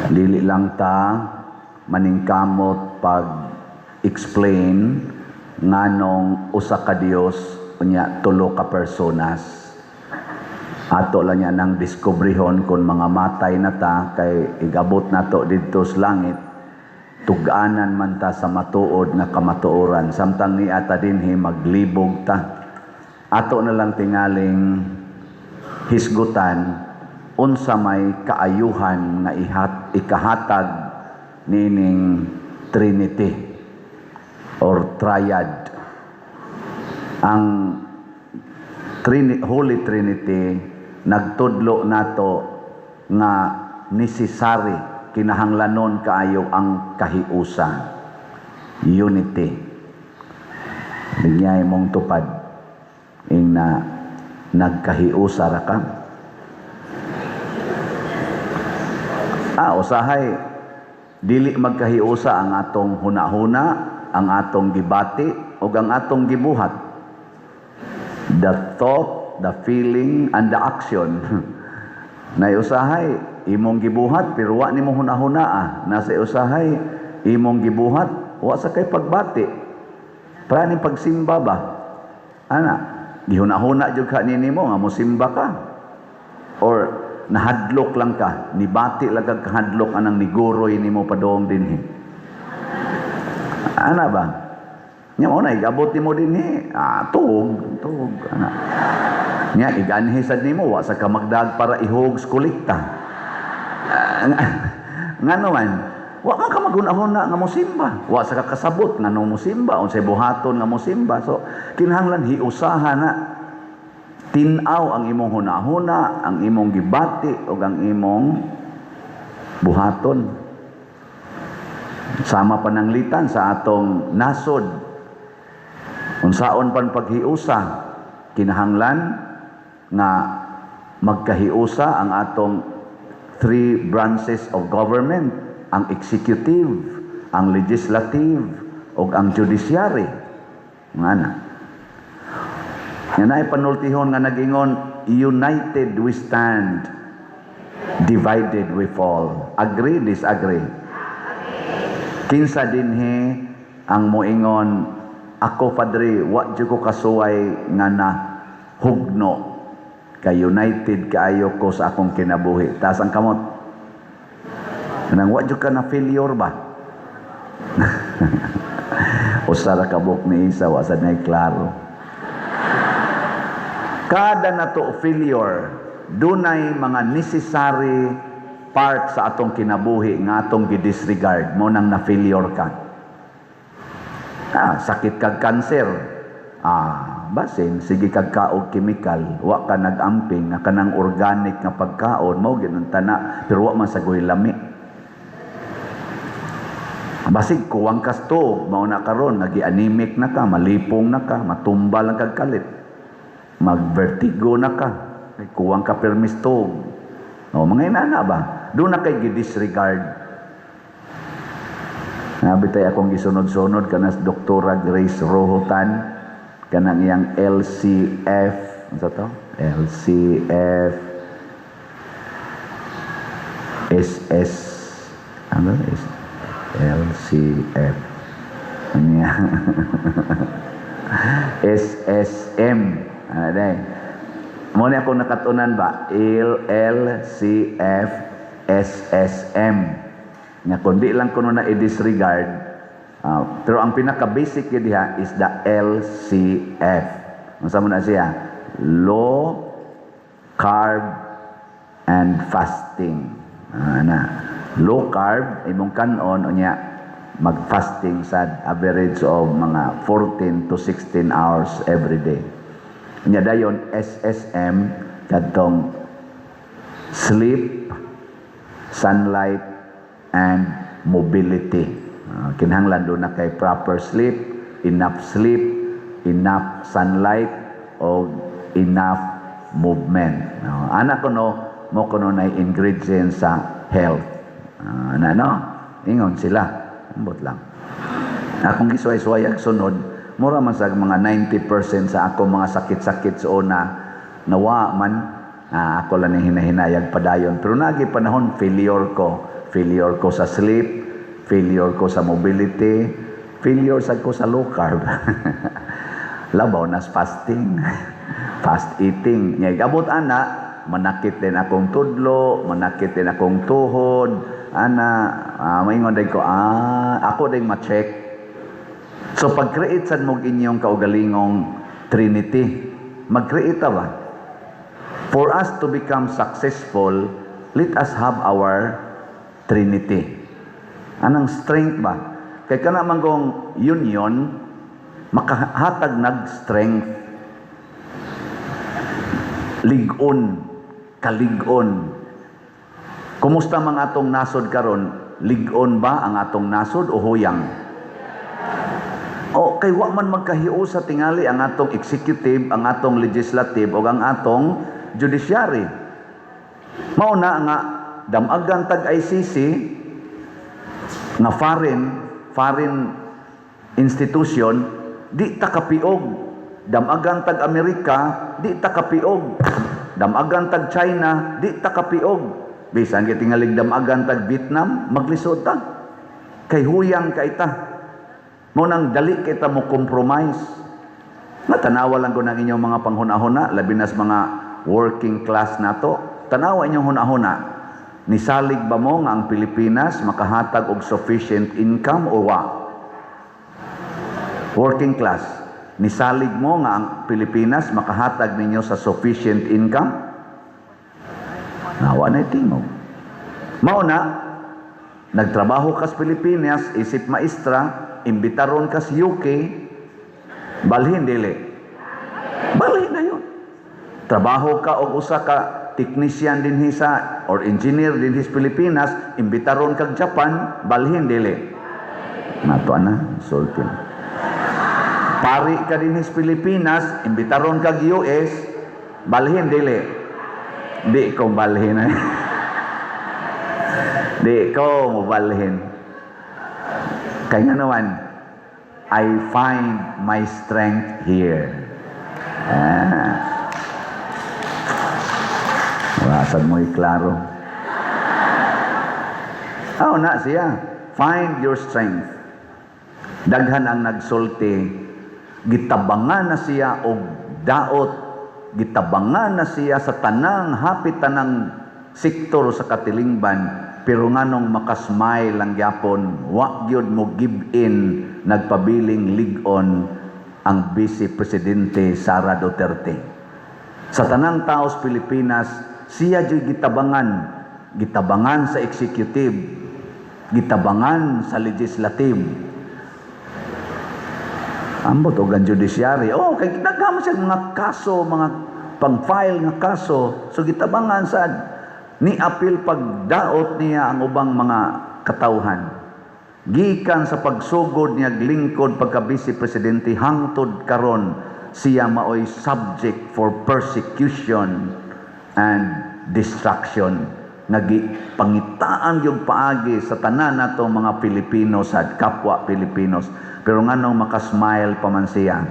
Dili lang ta maningkamot pag explain nganong usa ka Dios unya tulo ka personas. Ato lang niya nang diskubrihon kung mga matay na ta, kay igabot nato didto sa langit, tug-anan man ta sa matuod nga kamatuoran, samtang ni ata dinhi maglibog ta. Ato na lang tingaling hisgutan unsa may kaayuhan nga ikahatag nining Trinity or Triad. Ang Holy Trinity nagtudlo nato nga necessary, kinahanglanon kaayo ang kahiusa, unity. Bigyay mong tupad ing na nagkahiusa ra ka. Usahay dili magkahiusa ang atong hunahuna, ang atong gibati ug ang atong gibuhat. The thought, the feeling, and the action. Nay usahay imong gibuhat pero wa nimo hunahuna ah. Nasa usahay imong gibuhat, wa sa kay pagbati. Para ning pagsimba ba? Ana, gihunahuna jud ka nimo nga mosimba ka. Or nahadlok lang ka, nibati lang kag kahadlok anang niguroy nimo padong dinhi. Ana ba? Nya mo na igabot nimo dinhi, tuog, tuog ana. Nya iganhi sad nimo, wa sa ka magdag para ihog sa kolekta. Ngano man, wa man ka maghuna-huna nga mosimba. Wa sa ka kasabot nga no mosimba, unsay buhaton nga mosimba. So kinahanglan hiusaha na, tin-aw ang imong hunahuna, ang imong gibati ug ang imong buhaton. Sama pananglitan sa atong nasod. Unsaon pan paghiusa, kinahanglan nga magkahiusa ang atong three branches of government, ang executive, ang legislative, ug ang judiciary. Nga na. Nga naay panultihon nga nag-ingon, "United we stand, divided we fall." Agree, disagree? Kinsa dinhi ang moingon, "Ako, Padre, wa jud ko kasuway nga na hugno kay united kaayo ko sa akong kinabuhi"? Taas ang kamot. Kanang wa jud ka na failure ba? Usa ra ka buok ni isa, wa sad nay klaro. Kada nato failure, dunay mga necessary part sa atong kinabuhi nga atong gidisregard mo nang na failure ka. Sakit kag cancer. Basin sige kag kaog chemical, wa ka nag-amping nga kanang organic nga pagkaon mao gyud ang tana, pero wa man sagoy lami. Basig kuwang kasto, mao na karon nagi-anemic na ka, malipong na ka, matumba lang kag kalit. Mag-vertigo na ka, kay kuwang ka permistog. O, mga inana ba? Doon na kay gi-disregard. Nabi tayo akong gisunod-sunod kanas Doktora Grace Rohotan, kanang iyang LCF, ano to? LCF SS, ano? S, LCF ano yan? SSM, ano day? Mo ni ako nakatunan ba? L L C F S S M. Nga kundi lang kuno na i-disregard, pero ang pinaka-basic yun diha is the LCF. Unsa mo na siya? Low carb and fasting. Na. Low carb imong kanon, unya mag-fasting sa average of mga 14 to 16 hours every day. Unya dayon SSM, kadtong sleep, sunlight and mobility. Kinahanglan do na kay proper sleep, enough sleep, enough sunlight o enough movement. No, ana kuno mo kuno na ingredients sa health. Na no, ingon sila. Ambot lang. Akong gisuway-suway sunod, mura man sa mga 90% sa ako mga sakit-sakit sa una nawa man. Ako lang ni hinahinayag padayon. Pero nagi panahon failure ko. Failure ko sa sleep, failure ko sa mobility, failure sad ko sa low carb. Labaw nas fasting, fast eating. Nya abot ana, manakit din akong tudlo, manakit din akong tuhod. Ana, maingon din ko, ako din ma-check. So pag-create sad mo inyong kaugalingong Trinity, mag-create ta ba? For us to become successful, let us have our Trinity. Anang strength ba? Kay kana man kong union, makahatag nag strength. Lig-on, kalig-on. Kumusta mga atong nasod karon? Lig-on ba ang atong nasod o huyang? O kay wa man magkahiusa tingali ang atong executive, ang atong legislative o ang atong judiciary. Mao na nga damagan tag ICC nga foreign foreign institution, di ta kapiog. Damagan tag Amerika, di ta kapiog. Damagan tag China, di ta kapiog. Bisan kay tingalig damagan tag Vietnam, maglisod ta kay huyang kay ta. Mo nang dali kita mo compromise. Matanawa lang ko ng inyong mga panghuna-huna, labi nas mga working class nato. Tanawa inyong huna-huna. Nisalig ba mo nga ang Pilipinas makahatag og sufficient income o wa? Working class, nisalig mo nga ang Pilipinas makahatag ninyo sa sufficient income? Nawa na tingog. Mao na, nagtrabaho ka sa Pilipinas, isip maestra, imbitaron ka sa UK, balhin dili? Balhin na yun. Trabaho ka og usa ka technician dinhi sa or engineer dinhi sa Pilipinas, imbitaron kag Japan, balhin dili? Nato ana, sulti. Pari ka dinhi sa Pilipinas, imbitaron kag US, balhin dili? Di ko balhin eh. Di ko mobalhin. Kaya nga naman, I find my strength here. Ah. Wasad mo'y klaro. Oh, na siya. Find your strength. Daghan ang nagsulti, gitabangan na siya og daot, gitabangan na siya sa tanang, hapit tanang sektor sa katilingban, pero nganong makasmile lang gyapon, wa gyud mo give in, nagpabiling lig-on ang Vice Presidente Sara Duterte. Sa tanang tao sa Pilipinas, siya jud gitabangan, gitabangan sa executive, gitabangan sa legislative. Ambot og ang judiciary. Oh, kay daghan siya mga kaso, mga pang-file nga kaso. So gitabangan sad ni apil pagdaot niya ang ubang mga katawhan. Gikan sa pagsugod niya lingkod pagka vice presidente hangtod karon, siya maoy subject for persecution and destruction nga pangitaan yung paagi sa tanan nato mga Pilipino sa kapwa Pilipinos. Pero nganong makasmile pa man siya,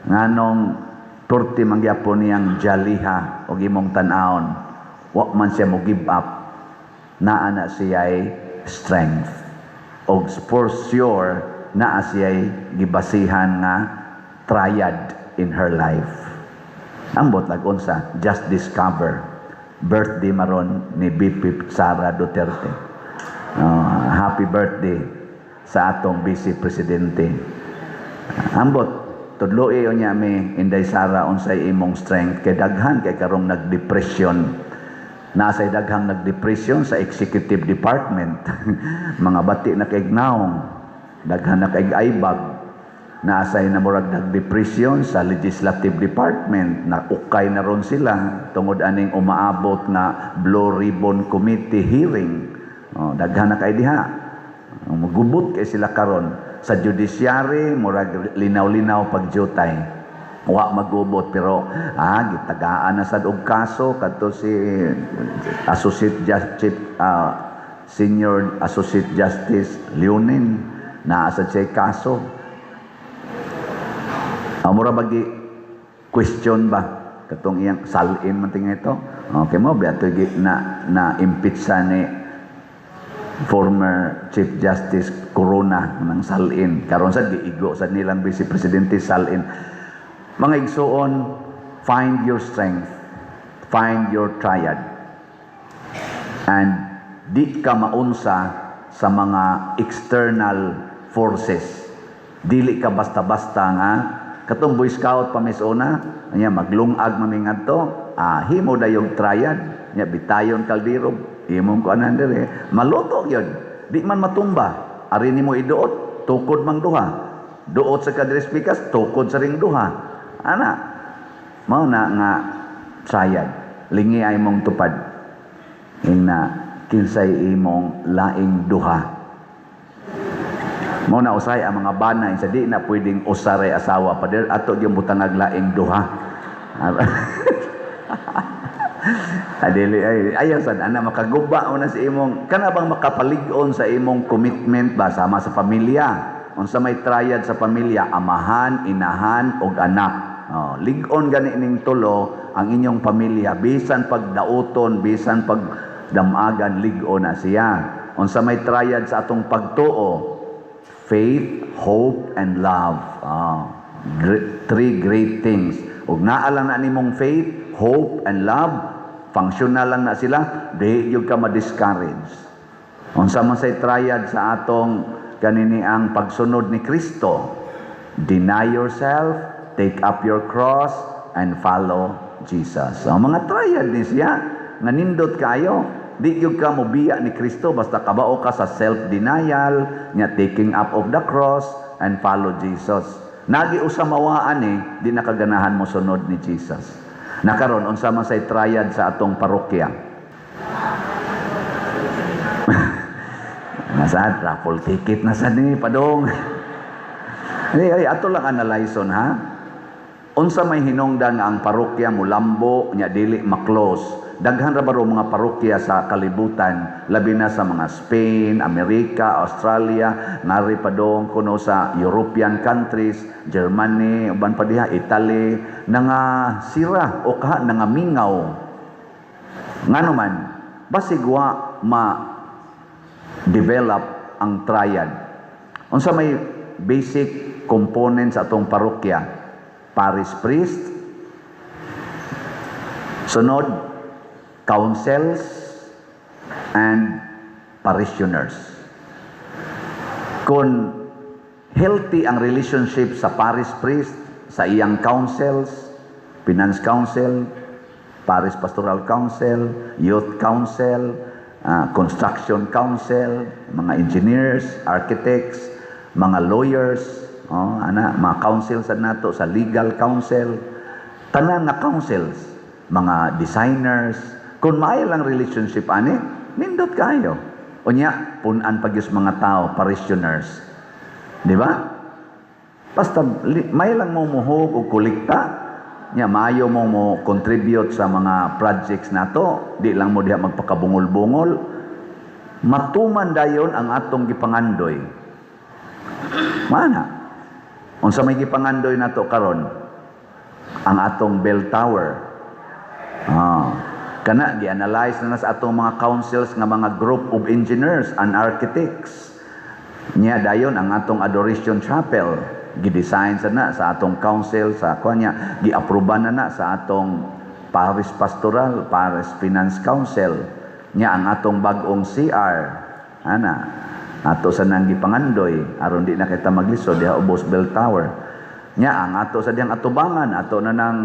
nganong turti mangyapon niyang jaliha og imong tan-awon, wa man siya mo give up, naa na siya'y strength og for sure naa siya'y gibasihan nga triad in her life. Ambot lag unsa, just discover birthday maron ni VP Sara Duterte. Happy birthday sa atong Vice Presidente. Ambot tudloi unya mi, Inday Sara, unsay imong strength kay daghan kay karong nagdepression. Nasay daghang nagdepression sa executive department, mga bati na kay naong, daghan na kay aybag. Naasay na murag nagdepression sa legislative department na ukay na ron sila tungod aning umaabot nga Blue Ribbon Committee hearing. Oh, daghan na kay diha. Magubot kay sila karon. Sa judiciary, murag linaw-linaw pagjutay. Wa magubot, pero gitagaan na sad og kaso kadto si Associate Justice, Senior Associate Justice Leonen, naa sad siya kaso. Mura bagi question ba katong iyang salin man tinga ito. Okay mo biya na na impeach sa ni Former Chief Justice Corona nang salin karon sad, giigo sad nilang Vice Presidente salin. Mga igsuon, find your strength, find your triad, and di ka maunsa sa mga external forces. Dili ka basta-basta nga katong Boy Scout pa misuna nya maglungag mamingadto, himo dayong triad nya, bitayon kaldero, imong kuanan dire, maluto yun, di man matumba. Ari nimo iduot, tukod mang duha, duot sa kadres pikas, tukod sa ring duha ana. Mao na nga triad, lingi ay mong tupad ina kinsay imong laing duha. Mao na usay ang mga bana sa di na pwedeng usaray asawa, pader, ato gyud butangag laing duha. Adili ay ayaw sad ana, makaguba mo na sa imong kana bang makapalig-on sa imong commitment ba, sama sa pamilya. Unsa may triad sa pamilya? Amahan, inahan ug anak. Oh, lig-on gani ning tulo ang inyong pamilya, bisan pag dauton, bisan pag damagan, lig-on na siya. Unsa may triad sa atong pagtuo? Faith, hope and love. Oh, three great things. Ug naa lang na nimong faith, hope and love, functional lang na sila, di gyud ka ma-discourage. Unsa man say triad sa atong kanini ang pagsunod ni Kristo? Deny yourself, take up your cross, and follow Jesus. So, mga triad ni siya, nga nindot kayo. Di gyud ka mobiya ni Kristo basta kabao ka sa self-denial, nya taking up of the cross, and follow Jesus. Nagi usa mawaan eh, di nakaganahan mo sunod ni Jesus. Nakaron, unsa man say triad sa atong parokya? Nasa raffle ticket na sad ni padong. Ay, ay, ato lang analyze ha. Unsa may hinungdan nga ang parokya mulambo nya dili ma-close? Daghan ra baro mga parokya sa kalibutan, labi na sa mga Spain, Amerika, Australia, ngari padong kuno sa European countries, Germany, uban pa diha, Italy, nga sira o kaha nangamingaw. Ngano man, basig wa ma develop ang triad. Unsa may basic components sa atong parokya? Parish priest, sunod, councils, and parishioners. Kung healthy ang relationship sa parish priest, sa iyang councils, finance council, parish pastoral council, youth council, construction council, mga engineers, architects, mga lawyers, oh, ana, mga council sa nato sa legal council, tanan nga councils, mga designers, kung maayo lang relationship ani, nindot kayo. Unya, punan pag mga tao, parishioners. Di ba? Basta may lang mo muhog og kolekta, nya maayo mo mo contribute sa mga projects nato, di lang mo diha magpakabungol-bungol. Matuman dayon ang atong gipangandoy. Mana? Unsa may gipangandoy nato karon? Ang atong bell tower. Kana gi-analyze na sa atong mga councils nga mga group of engineers and architects. Nya dayon ang atong Adoration Chapel gi-design sa na sa atong council sa kuan niya, gi-aproban na na sa atong Parish Pastoral, Parish Finance Council. Nya ang atong bag-ong CR ana ato sa nang gipangandoy aron di na kita maglisod diha ubos bell tower. Nya ang ato sa diyang atubangan, ato na nang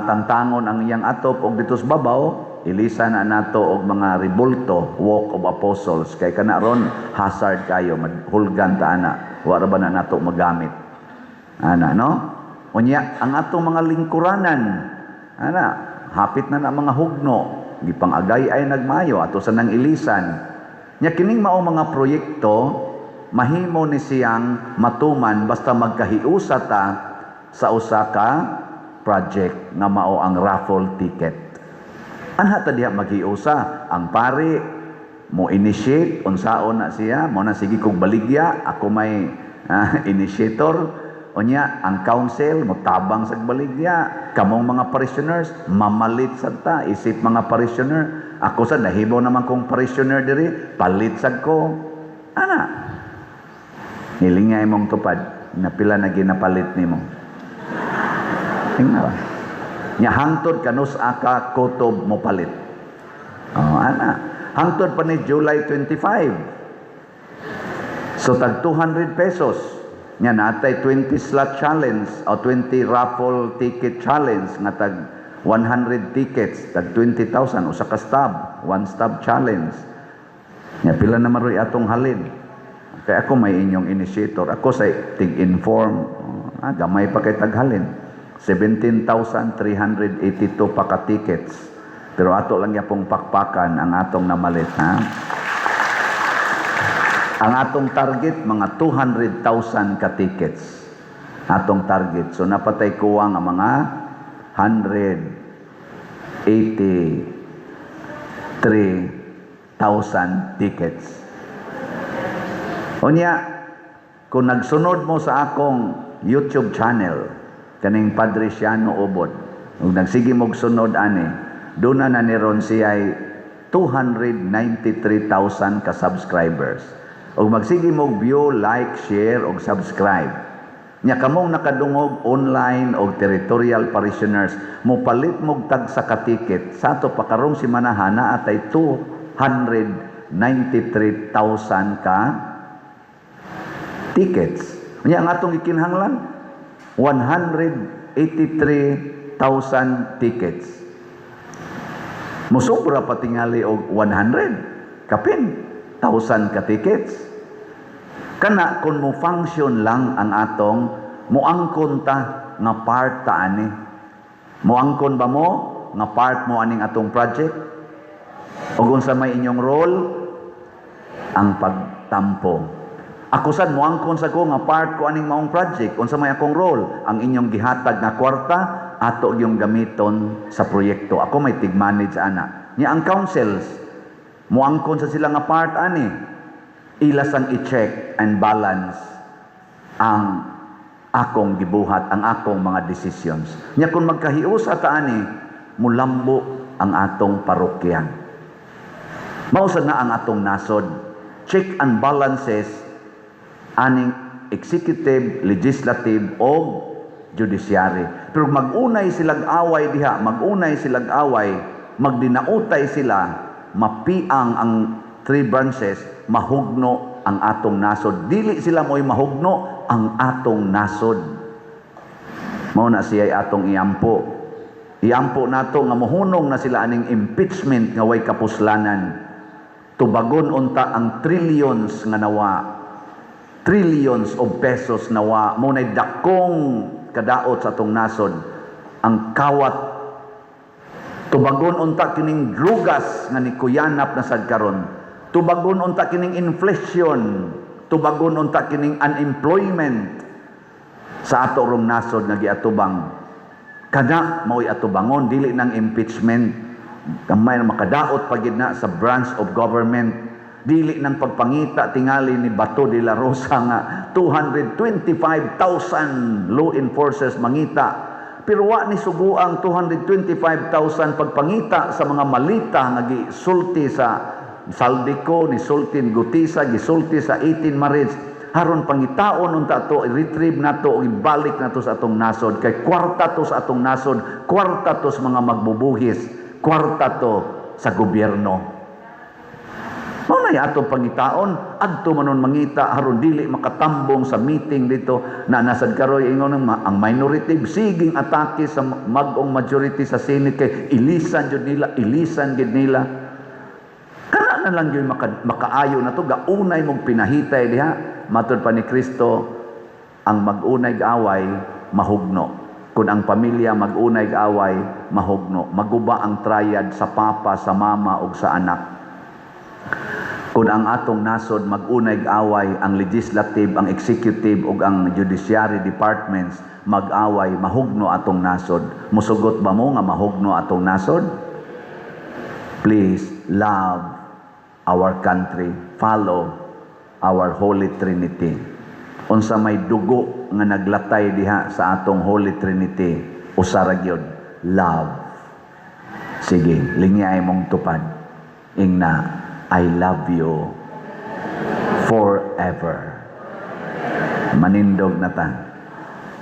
tangtangon ang iyang atop og dito sa babaw ilisa na nato og mga ribulto, Walk of Apostles, kay kana ron hazard kayo, mahulgan ta ana, wa ra ba na nato magamit ana, no? Unya ang atong mga lingkuranan ana, hapit na na mga hugno, gipang-agay ay nagmayo, ato sa nang ilisan. Nya kining mao mga proyekto, mahimo ni siyang matuman basta magkahiusa ta sa usa ka project nga mao ang raffle ticket. Anha ta diha maghiusa? Ang pari mo initiate unsaon na siya, mo na sige kog baligya, ako may initiator. Unya ang council mo tabang sa baligya, kamong mga parishioners mamalit sad ta isip mga parishioner. Ako sa nahimo naman kong parishioner diri, palit sad ko. Ana. Nilingay mong tupad na pila na ginapalit nimo. Tingnan ba? Nya hangtod kanus aka kutob mo palit. Oh, ana. Hangtod pa ni July 25. So tag 200 pesos. Nya natay 20 slot challenge o 20 raffle ticket challenge nga tag 100 tickets, tag 20,000 usa ka stub, one stub challenge. Nya pila na maroy atong halin. Kaya ako may inyong initiator. Ako sa tig-inform, ah, gamay pa kay taghalin. 17,382 pa ka tickets. Pero ato lang yapong pakpakan ang atong namalit, ha? Ang atong target, mga 200,000 ka tickets. Atong target. So napatay kuwang ang mga 183,000 tickets. Unya, kung nagsunod mo sa akong YouTube channel, kaning Padre Siano Ubod, ug nagsige mog sunod ani, doon na ni ron siya 293,000 ka subscribers. Ug magsige mog view, like, share ug subscribe. Nya kamong nakadungog online og territorial parishioners, mopalit mog tag sa ka-ticket sa ato pa karong simanahan naa tay 293,000 ka tickets. Nya ang atong gikinahanglan, 183,000 tickets. Musobra pa tingali og 100 kapin thousand ka tickets. Kana kung mo function lang ang atong moangkon ta nga part ta ani. Moangkon ba mo nga part mo aning atong project? O unsa may inyong role? Ang pagtampo. Ako sad moangkon sa ko nga part ko aning maong project. Unsa may akong role? Ang inyong gihatag nga kwarta ato yung gamiton sa proyekto. Ako may tig-manage ana. Nya ang councils moangkon sa sila nga part ani. Ilas ang i-check and balance ang akong gibuhat, ang akong mga decisions. Nya kung magkahiusa ta ani, mulambo ang atong parokya. Mao sad na ang atong nasod. Check and balances aning executive, legislative o judiciary. Pero mag-unay silag away diha, mag-unay silag away, magdinautay sila, mapiang ang three branches, mahugno ang atong nasod. Dili sila mo'y mahugno ang atong nasod. Mao na siya atong iampo. Iampo nato nga mohunong na sila aning impeachment nga way kapuslanan. Tubagon unta ang trillions nga nawa, trillions of pesos nawa. Mao nay dakong kadaot sa atong nasod ang kawat. Tubagon unta kining drugas nga nikuyanap na sad karon. Tubagon unta kining inflation. Tubagon unta kining unemployment sa ato rong nasod nga giatubang. Kana mao'y atubangon, dili nang impeachment. Gamay na makadaot pa gid na sa branch of government. Dili nang pagpangita tingali ni Bato de la Rosa nga 225,000 law enforcers mangita. Pero wa ni suguang 225,000 pagpangita sa mga malita nga gisulti sa Zaldy Co, ni sulti ni Guteza, gisulti sa 18 Marids. Haron pangitaon unta to, i-retrieve nato, ibalik nato sa atong nasod. Kay kwarta to sa atong nasod, kwarta to sa mga magbubuhis, kwarta to sa gobyerno. Mao na atong pangitaon, adto manon mangita haron dili makatambong sa meeting dito na nasad karoy ingon ng ang minority siging atake sa mag-ong majority sa Senate kay ilisan jud nila, ilisan gid nila. Kana na lang gyud makaayo na to, gaunay mong pinahitay diha. Matud pa ni Kristo, ang mag-unay away mahugno. Kung ang pamilya mag-unay away, mahugno. Maguba ang triad sa papa, sa mama ug sa anak. Kung ang atong nasod mag-unay away, ang legislative, ang executive ug ang judiciary departments mag-away, mahugno atong nasod. Musugot ba mo nga mahugno atong nasod? Please love our country. Follow our Holy Trinity. Unsa may dugo nga naglatay diha sa atong Holy Trinity, usa ra gyud, love. Sige, lingyay mong tupad. Ingna, "I love you forever." Manindog na ta.